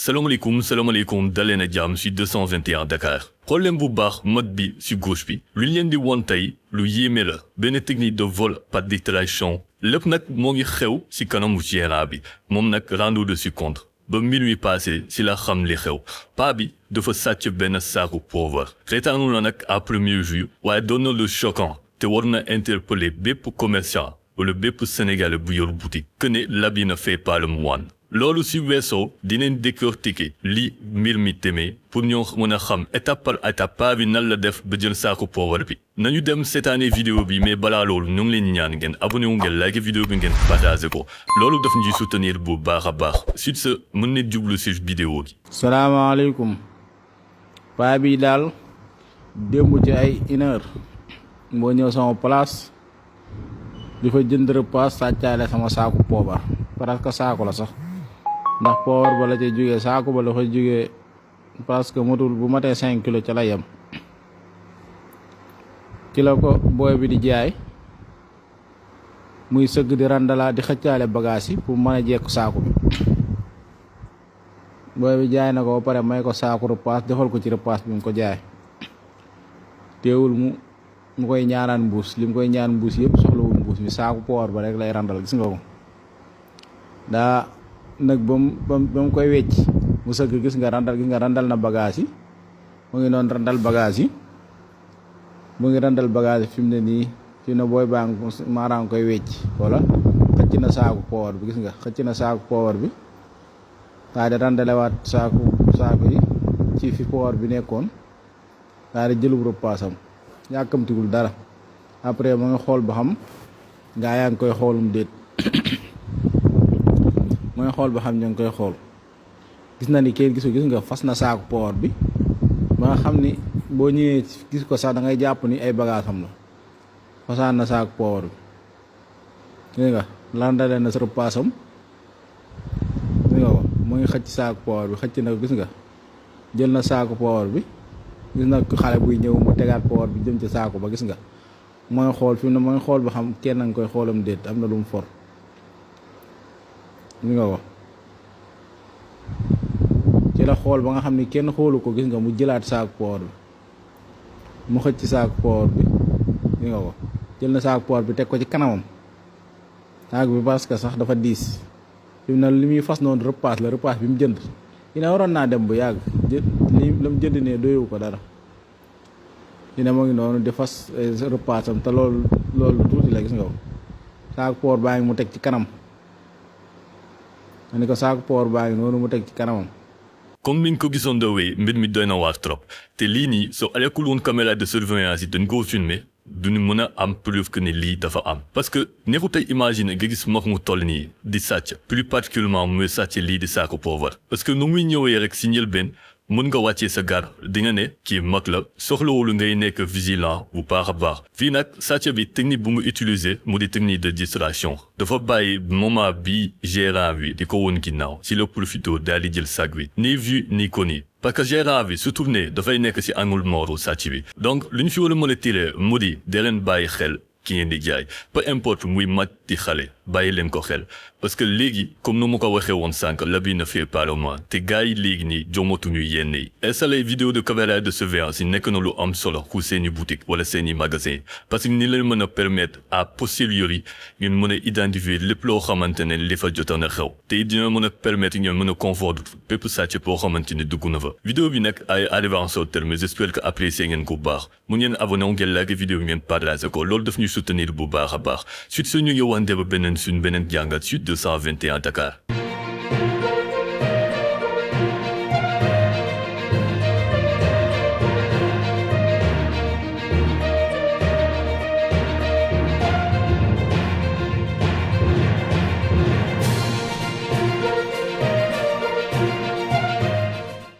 salaamaaleykum daleen a jàmm ci 221 Dakar problème bu baax mode bi ci gauche bi lu leen di won tey lu yéeme la benn technique de vol par distraction lépp nag moo ngi xew ci kanamu gérant bi moom nag rendu de compte ba minuit passé ci la xam li xew paa bi dafa sàcc benn saaku pauvre reetaanu la nag à première vue waaye doon na lu choquant te war na interpeller bépp commerçant wala bépp sénégalais bu yor boutique que ne l'habit ne fait pas le moine loolu ci weesoo dinañ décortiquer li mbir mi demee pour ñoo mën a xam étape par étape paa bi nan la def ba jël saaku pauvre bi nañu dem seetaane vidéo bi mais balaa loolu ñu ngi leen ñaan ngeen abonné wu ngeen like vidéo bi ngeen partagé ko loolu daf ñuy soutenir bu baax a baax sur ce mën na jublu ci vidéo bi. salaamaaleykum paa bi daal démb ci ay 1h moo ñëw sama place di fa jënd repas sàccaale sama saaku poobar parce que saako la sax ndax poobar ba la ca jógee saako ba la fa jógee parce que matul bu matee 5 kilos ca la yem ci la ko booy bi di jaay muy sëgg di randalaa di xëccaale bagage yi pour mën a jekku saako bi booy bi jaay na ko ba pare may ko saaku repas defal ko ci repas bi mu ko jaay teewul mu koy ñaanaan mbuus li mu koy ñaan mbuus yëpp soxlawul mbuus mi saaku poobar ba rek lay randal gis nga ko daa nag ba mu koy wecc mu sëgg gis nga randal na bagage yi mu ngi noonu randal bagage yi fi mu ne nii fi mu ne booy baa ngi koy wecc wala xëcc na saaku poobar bi gis nga xëcc na saaku poobar bi daa di randalewaat saaku yi ci fi poobar bi nekkoon daa di jëlub repaasam yàkkamtigul dara après ma nga xool ba xam gaa yaa ngi koy xoolum déet ma nga xool ba xam ña ngi koy xool gis na ni kenn gisu gis nga fas na saaku poobar bi ba nga xam ni boo ñëwee gis ko sax da ngay jàpp ni ay bagage am la fasaan na saaku poobar bi gis nga landale na sa repaasam gis nga ko mu ngi xëcc saaku poobar bi xëcc na gis nga jël na saaku poobar bi gis na xale buy ñëw mu tegaat poobar bi jëm ci saako ba gis nga mooy xool fi mu ne mooy xool ba xam kenn nga koy xoolam déet am na lu mu for gis nga ko ci la xool ba nga xam ni kenn xoolu ko gis nga mu jëlaat saako poobar bi mu xëcc saako poobar bi gis nga ko jël na saako poobar bi teg ko ci kanamam saako bi parce que sax dafa diis fi mu ne li muy fas noonu repaas bi mu jënd dina waroon naa dem bu yàgg li la mu jënd ne doyewu ko dara dina moo ngi noonu di fas repaasam te loolu tuuti la gis nga ko saaku poor baa ngi mu teg ci kanam ma ni ko saaku poor baa ngi noonu mu teg ci kanamam. comme niñ ko gisoon dawee mbir mi doy na waar trop te lii nii soo alekul woon caméra de surveillance yi dañ koo filmer duñu mën a am preuve que ne lii dafa am parce que neexu tey imaginer nga gis mag mu toll nii di sàcc plus particulièrement muy sàcc lii di saako pauvre parce que nu muy ñëwee rek si njëlbeen mën nga wàccee sa gar di nga ne kii mag la soxlawul ngay nekk vigilant bu baax a baax fii nag sàcc bi technique bu mu utiliser mu di technique de distraction dafa bàyyi moment bi gérant bi di ko woon ginnaaw si le profito daal di jël sac bi ni vu ni connu parce que gérant bi su tourné dafay nekk si angle mort sàcc bi donc lu ñu fi war a mën a tiré mu di da leen bàyyi xel ki ngeen di jaay peu importe muy mag di xale bàyyi leen ko xel parce que léegi comme nu ma ko waxee woon sànq l'habit ne fait pas le moine te gars yi léegi nii jomatuñu yenn yi installé vidéo de caméra de surveillance yi nekk na lu am solo ku seeni boutique wala seeni magasin parce que ni leen mën a permettre à posteriori ngeen mën a identifier lépp loo xamante ne li fa jotoon a xew te it dina mën a permettre ngeen mën a confondre bépp sàcc boo xamante ne dugg na fa vidéo bi nag ay arrivé en son terme j'espère que apprécié ngeen ko bu baax mu ngeen abonné wu ngeen like vidéo bi ngeen partagé ko loolu daf ñuy soutenir bu baax a baax suite suñu ñëwante ba beneen suñ beneen jàngat Sud 221 Dakar